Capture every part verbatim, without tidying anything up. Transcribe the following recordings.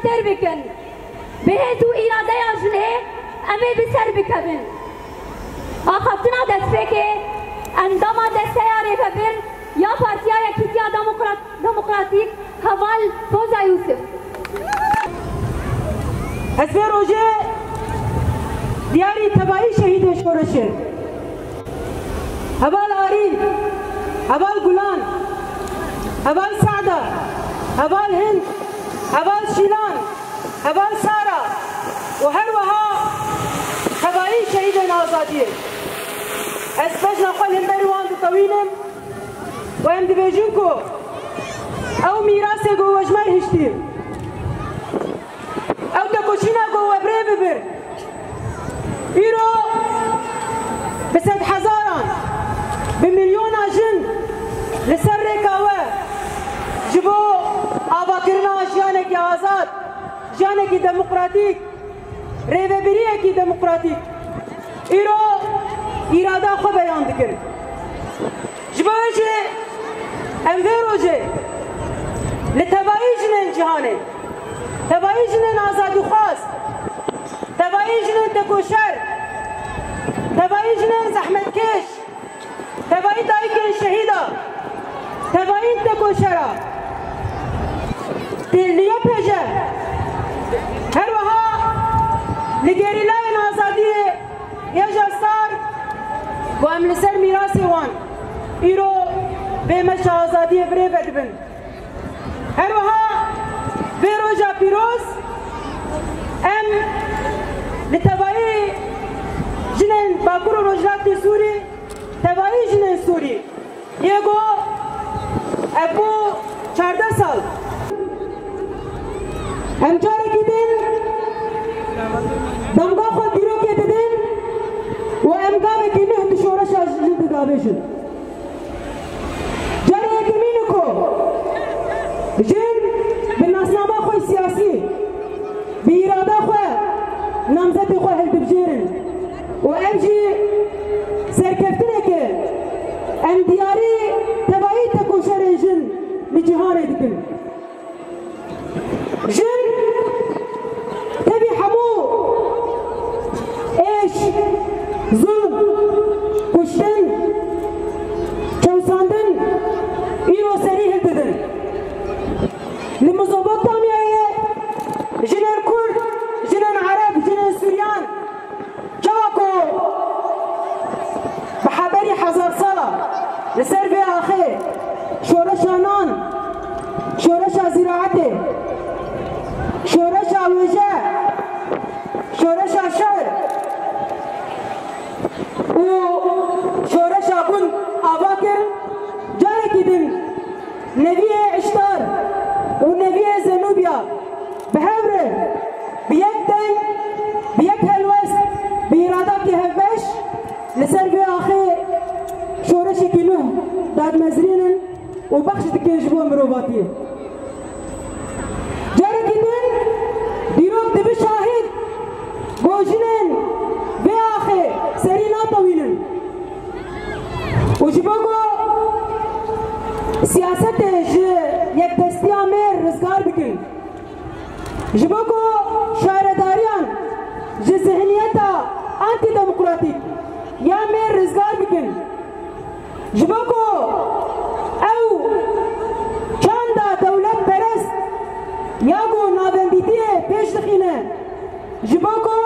Ser bikin. Bi hêz û îradeya jinê em ê bi ser bikevin. Axaftina destpêkê endama Desteya Rêvebir ya Partiya Yekîtiya Demokrat-, Demokratîk Heval Foza Yûsif. Ez vê rojê diyarî tevayî şehîdên şoreşê. Heval Arîn, Heval Gulan, Heval Se'da, Heval Hind, Heval Şîlan, Heval Sara û her wiha tevayî şehîdên azadiyê. Ez bejna xwe li hemberî wan ditewînim û em dibêjin ku ew mîrasê ku we ji me re hiştî, ew tekoşîna ku we bi rê bibir, îro bi sedhezaran, bi milyona jin li ser rêka we ji bo avakirina jiyanekî azad, jiyanekî demokratîk, rêvebiriyekî demokratîk îro îrada xwe beyan dikin. Ji bo wê jî em vê rojê li tevayî jinên cîhanê, tevayî jinên azadîxwaz, tevayî jinên tekoşer, tevayî jinên zehmetkêş, tevayî dayikên şehîda, tevayîn tekoşera, li Y P J, her wiha li gerîlayên azadiyê YJA Star, ku em li ser mîrasê wan îro vê meşa azadiyê bi rê ve dibin. Her wiha vê roja pîroz em li tevayî jinên Bakur û Rojhilatê Sûrî, tevayî jinên Sûrî, yê ku ev bû çardeh sal. Em carekî din demga xwe dîrokê didin û em gavekî nuh di şoreşa jin de davêjin. Carê yekemîn e ku jin bi nasnama xwe siyasî, bi îrada xwe namzetê xwe hildibijêrin û ev jî serkeftineke em diyarî tevayî tekoşerên jin li cîhanê dikin. Jin tevî hemû êş, zulm, kuştin, çewsandin îro serî hildidin. Li Mezopotamyayê jinên Kurd, jinên Ereb, jinên Suryan, çawa ku bi heberî hezar sala li ser vê axê şoreşa nan, şoreşa zîraetê, şoreşa wêje, şoreşa şer û şoreşa gund ava kir, carekî din Neviyê Îştar û Neviyê Zenûbiya bi hev re, bi yek deng, bi yek helwest, bi îradakî hevbeş li ser vê axê şoreşekî nû dadmezrînin û bexş dikin ji bo mirovatiyê. Carekî din dîrok dibe şahid ku jinên vê axê serî natewînin. Û ji bo ku siyasetê ji yekdestiya mêr rizgar bikin, ji bo ku şaredariyan ji zihniyeta antîdemokratîk ya mêr rizgar bikin, ji bo ku ew çanda dewletperest ya ku navendîtiyê pêş dixîne, ji bo ku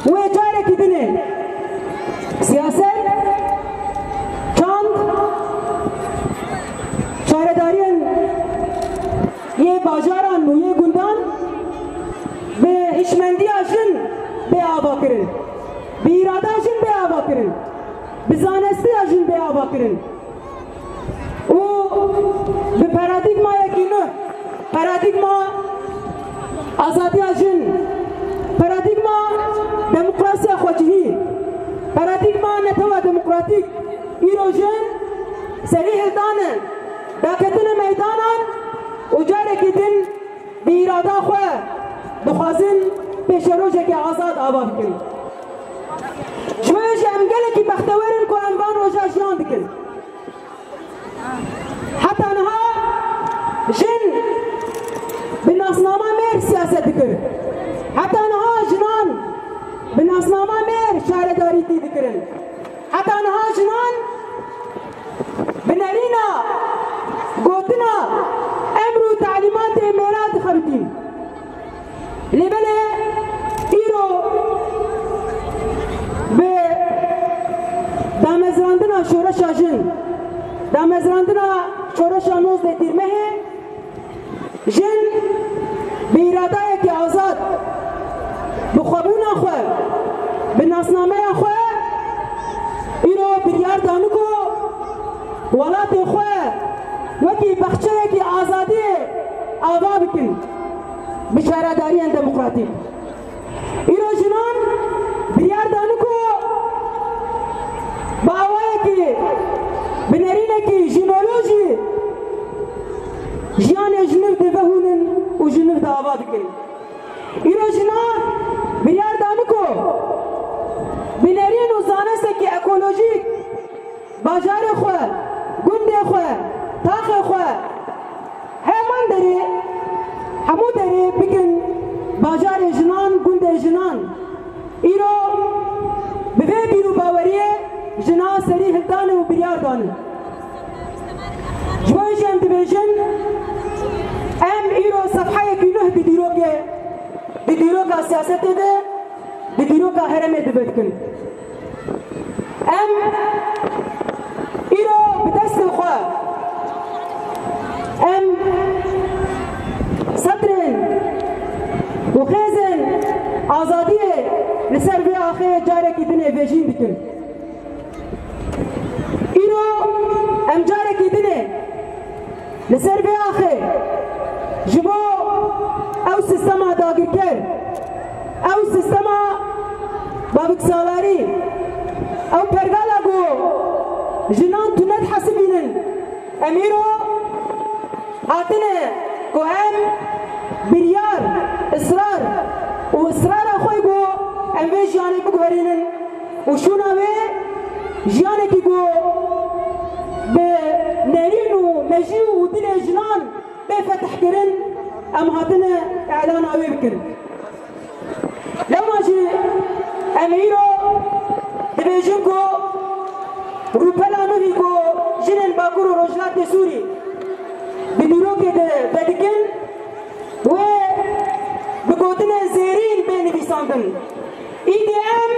wê carekî dinê siyaset, çand, şaredariyên yê bajaran û yê gundan bi hişmendiya jin bê avakirin, bi îrada jin bê avakirin, bi zanestiya jin bê avakirin. Û bi paradîgmayekî nû, paradîgma azadiya jin, paradîgma demokrasiya xwecihî, paradîgma netewa demokratîk, îro jin serî hildanin, daketine meydanan û carekî din bi îrada xwe dixwazin pêşerojeke azad ava bikin. Ji bo jî em gelekî bextewer in ku em van roja jiyan dikin. Heta niha jin kir. Heta niha jinan bi nasnama mêr şaredarîtî dikirin. Heta niha jinan bi nerîna gotina emr û telîmatê mêra dixebitîn. Lê belê îro bi damezrandina şoreşa jin, damezrandina şoreşa nozdeh Tîrmehê, jin bi îradeyekî azad, bi xwebûna xwe, bi nasnameya xwe, îro biryar dane ku welatê xwe wekî baxçeyekî azadiyê ava bikin bi şaredariyên demokratîk. Îro jinan biryar dane ku bi awayekî, bi nerînekî jînolojî jiyanê ji nû de vehûnin û ji nû de ava dikin. Îro jinan biryar dane ku bi nerîn û zanestekî ekolojîk bajarê xwe, gundê xwe, taxê xwe, heman derê, hemû derê bikin bajarê jinan, gundê jinan. Îro bi vê bîr û baweriyê jinan serî hildan û biryar dan. Ji bo jî em dibêjin, em îro sefheyekî nuh di dîrokê, di dîroka siyasetê de, di dîroka herêmê de vedikin. Em îro bi destê xwe, em setrên û xêzên azadiyê li ser vê axê carekî dinê vejîn dikin. Îro em carekî dinê li ser vê axê ji bo ew sîstema dagirker, ew sîstema baviksalarî, ew pergala ku jinan tune dihesibînin, em îro hatine ku em biryar, israr û israra xwe ku em vê jiyanê biguherînin û şûna wê jiyanekî ku bi nerîn û mejî û dilê jinan bê fetihkirin, em hatine îlana wê bikin. Lewma jî em îro dibêjin ku rûpela nû jî ku jinên Bakur û Rojhilatê Sûrî di dîrokê de vedikin, wê bi gotinên zêrîn bê nivîsandin. Îdî em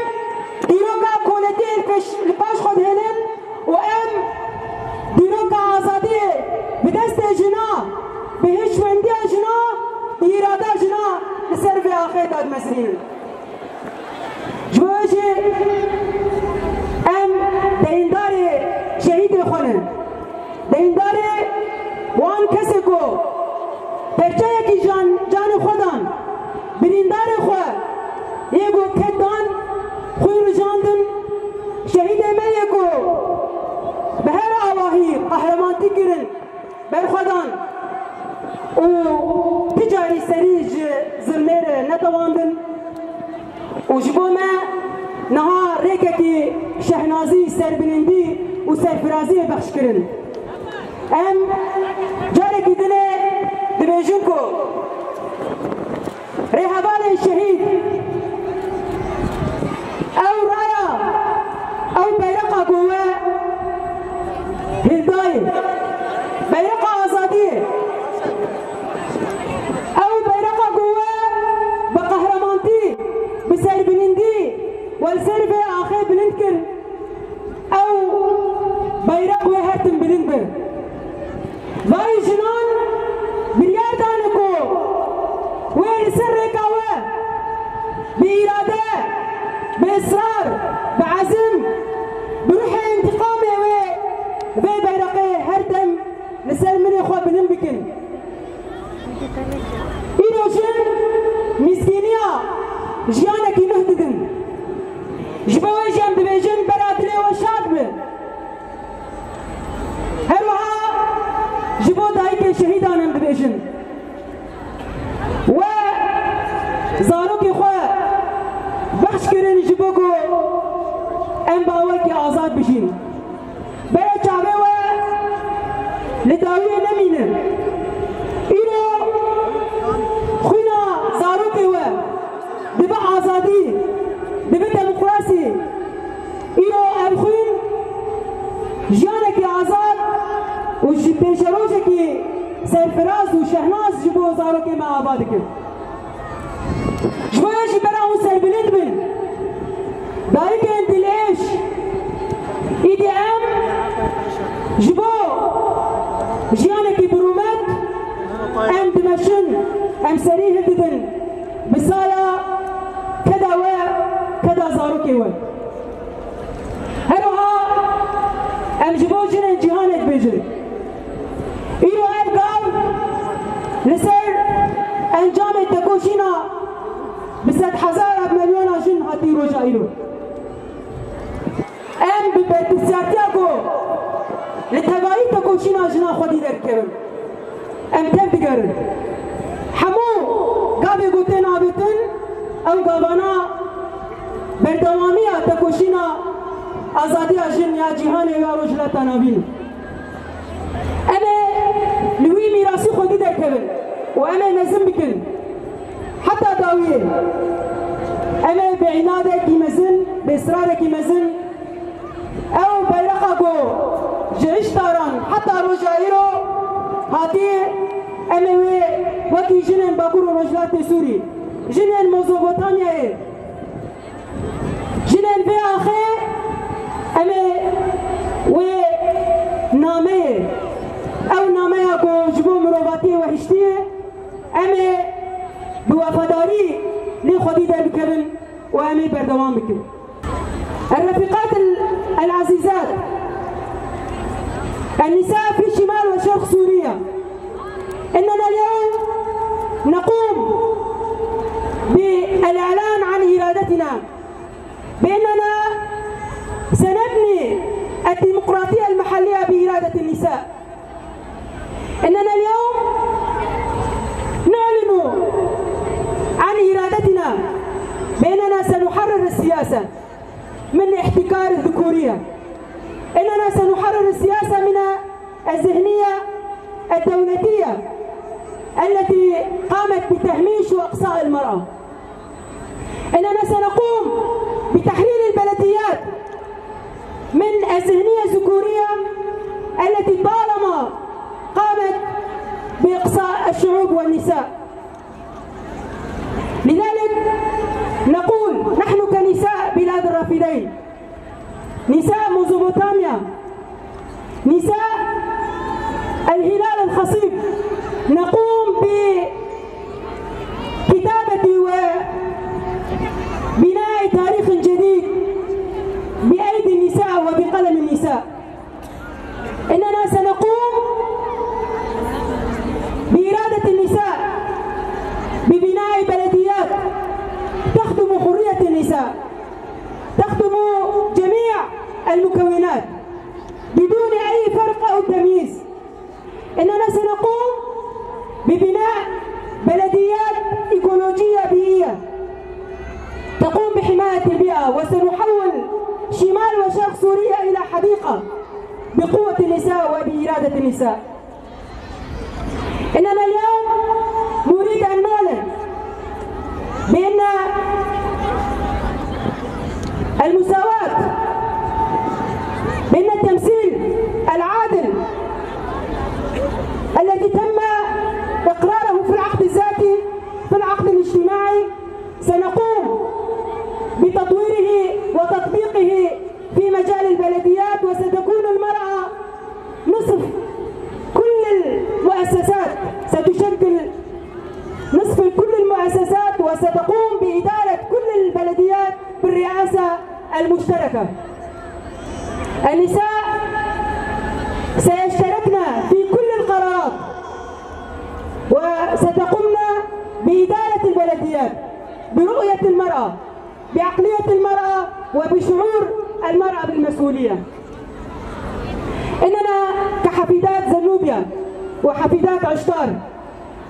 dîroka koletiyê li pêş, li paş xwe dihêlin û em dîroka azadiyê bi destê jina, bi hişmendiya jina, bi îrada jina li ser vê axê dadimezirînin. Ji bo wê jî em deyîndarê şehîdê xwe ne. Deyîndarê wan kesê ku perçeyekî jan, canê xwe dan, birîndarê xwe yê ku ket dan, xwîn rijandin, şehîdê me yê ku bi her awahî qehremantî kirin, berxwedan û ti carî serî ji zilmê re netewandin û ji bo me niha rêkekî şehnazî, serbilindî û serfiraziyê bexş kirin. Em carekî dinê dibêjin ku rêhevalên şehîd, ew raya, ew beyreqa ku we hildayê, beyreqa azadiyê, ew beyreqa ku we bi qehrementî, bi serbilindî we li ser vê axê bilind kir, ew beyraq wê her tim bilind be. Vayî jinan biryar dane ku wê li ser rêka we bi îrade, bi israr, bi ezim, bi ruhê întîqamê wê vê beyreqê her dem li ser milê xwe bilind bikin. Îro jin mîskîniya jiyanekî nuh didin. Ji bo wê jî em dibêjin bera dilê we şad be. Her wiha ji bo dayikê şehîdan em dibêjin. We zarokê xwe bexş kirin ji bo ku em bi awakî azad bijîn. Bere çavê we li dawiyê nemîne. Îro xwîna zarokê Serfiraz û şehnaz ji bo zarokê me ava dikin. Ji bo ya jî bera hûn serbilind bin. Dayikên dilêş, îdî em ji bo jiyanekî bi rûmet em dimeşin, em serî hildidin bi saya keda we, keda zarokê we. Her wiha em ji bo jinên cîhanê dibêjin. Îro ev gav li ser encamê tekoşîna bi sedhezara, bi milyona jin hatî roja îro. Em bi berpirsiyartiya ku li tevayî tekoşîna jinan xwedî derdikevin. Em tev digerin. Hemû gavê ku tên avêtin, ew gavana berdewamiya tekoşîna azadiya jin ya cîhanê ya Rojhilata Navîn e. Em ê li wî mîrasî xwedî derkevin û em ê mezin bikin. Heta dawiyê em ê bi înadekî mezin, bi israrekî mezin ew bayraqa ku ji hiştaran heta roja îro hatî, em ê wê wekî jinên Bakur û Rojhilatê Sûrî, jinên Mezopotamyayê, jinên vê axê, em ê wê nameyê, ew nameya ku ji bo mirovatiyê we hiştiye, em ê bi wefadarî lê xwedî derbikevin û em ê berdewam bikin. الرفيقات ال-، العزيزات، النساء في شمال وشرق سوريا، إننا اليوم نقوم بالإعلان عن إرادتنا بأننا سنبني الديمقراطية المحلية بإرادة النساء. إننا اليوم نعلن عن إرادتنا بأننا سنحرر السياسة من احتكار الذكورية. إننا سنحرر السياسة من الذهنية الدولتية التي قامت بتهميش وإقصاء المرأة. إننا سنقوم بتحرير البلديات من الذهنية الذكورية التي طالما قامت بإقصاء الشعوب والنساء. لذلك نقول نحن كنساء بلاد الرافدين، نساء ميزوبوتاميا، نساء الهلال الخصيب، نقوم بكتابة وبناء تاريخ جديد بأيدي النساء وبقلم النساء. إننا سنقوم بإرادة النساء ببناء بلديات تخدم حرية النساء، تخدم جميع المكونات بدون أي فرق أو تمييز. إننا سنقوم ببناء بلديات إيكولوجية بيئية تقوم بحماية البيئة، وسنحول شمال وشرق سوريا إلى حديقة بقوة النساء وبإرادة النساء. إننا اليوم نريد أن نعلن بأن المساواة، بأن التمثيل العادل الذي تم إقراره في العقد الذاتي، في العقد الاجتماعي، سنقوم بتطويره وتطبيقه في مجال البلديات، وستكون المرأة نصف كل المؤسسات، ستشكل نصف كل المؤسسات، وستقوم بإدارة كل البلديات بالرئاسة المشتركة. النساء سيشتركن في كل القرارات، وستقمن بإدارة البلديات، برؤية المرأة، بعقلية المرأة وبشعور المرأة بالمسؤولية. إننا كحفيدات زنوبيا وحفيدات عشتار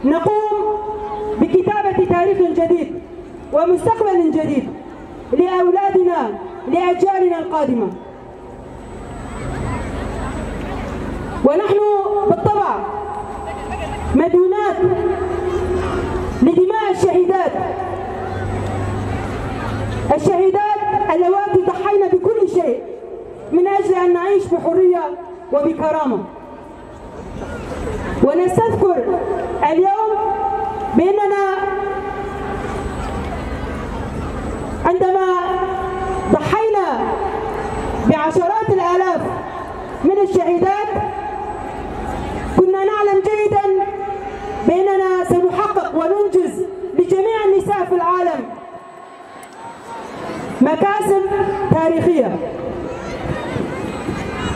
نقوم بكتابة تاريخ جديد ومستقبل جديد لأولادنا، لأجيالنا القادمة. ونحن بالطبع مديونات لدماء الشهيدات، الشهيدات اللواتي ضحين بكل شيء من أجل أن نعيش بحرية وبكرامة. ونستذكر اليوم بأننا عندما ضحينا بعشرات الآلاف من الشهيدات، كنا نعلم جيدا بأننا سنحقق وننجز لجميع النساء في العالم مكاسب تاريخية.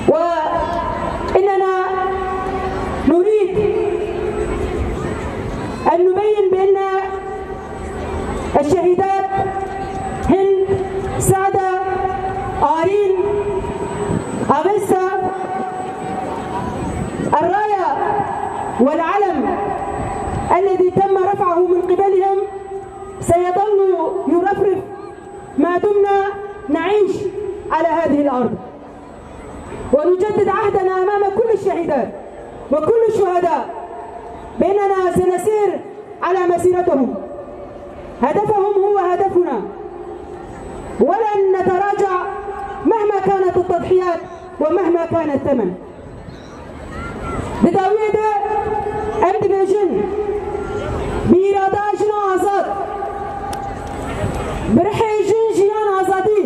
وإننا نريد أن نبين بأن الشهيدات هند، سعدة، آرين، أفيسا، الراية والعلم الذي تم رفعه من قبلهم سيظل يرفرف ما دمنا نعيش على هذه الأرض. ونجدد عهدنا أمام كل الشهيدات وكل الشهداء بأننا سنسير على مسيرتهم. هدفهم هو هدفنا، ولن نتراجع مهما كانت التضحيات ومهما كان الثمن. Di dawiyê de em dibêjin, bi îrada jina azad, bi rihê jin jiyan azadî,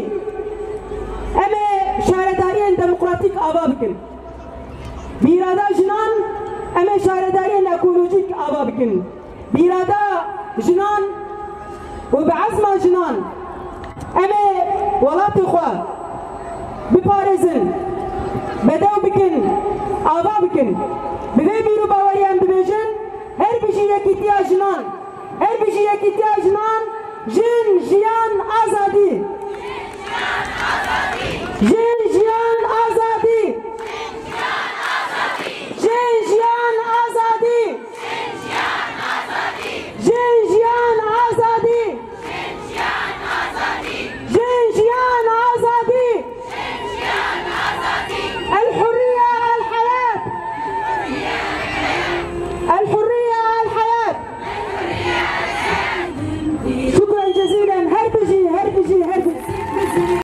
em ê şaredariyên demokratîk ava bikin. Bi îrada jinan em ê şaredariyên ekolojîk ava bikin. Bi îrada jinan û bi ezma jinan em ê welatê xwe biparêzin, bedew bikin, ava bikin. Bi vê bîr û baweriyê em dibêjin, her bijî yekîtiya jinan, her bijî yekîtiya jinan, jin, jiyan, azadî. Jin,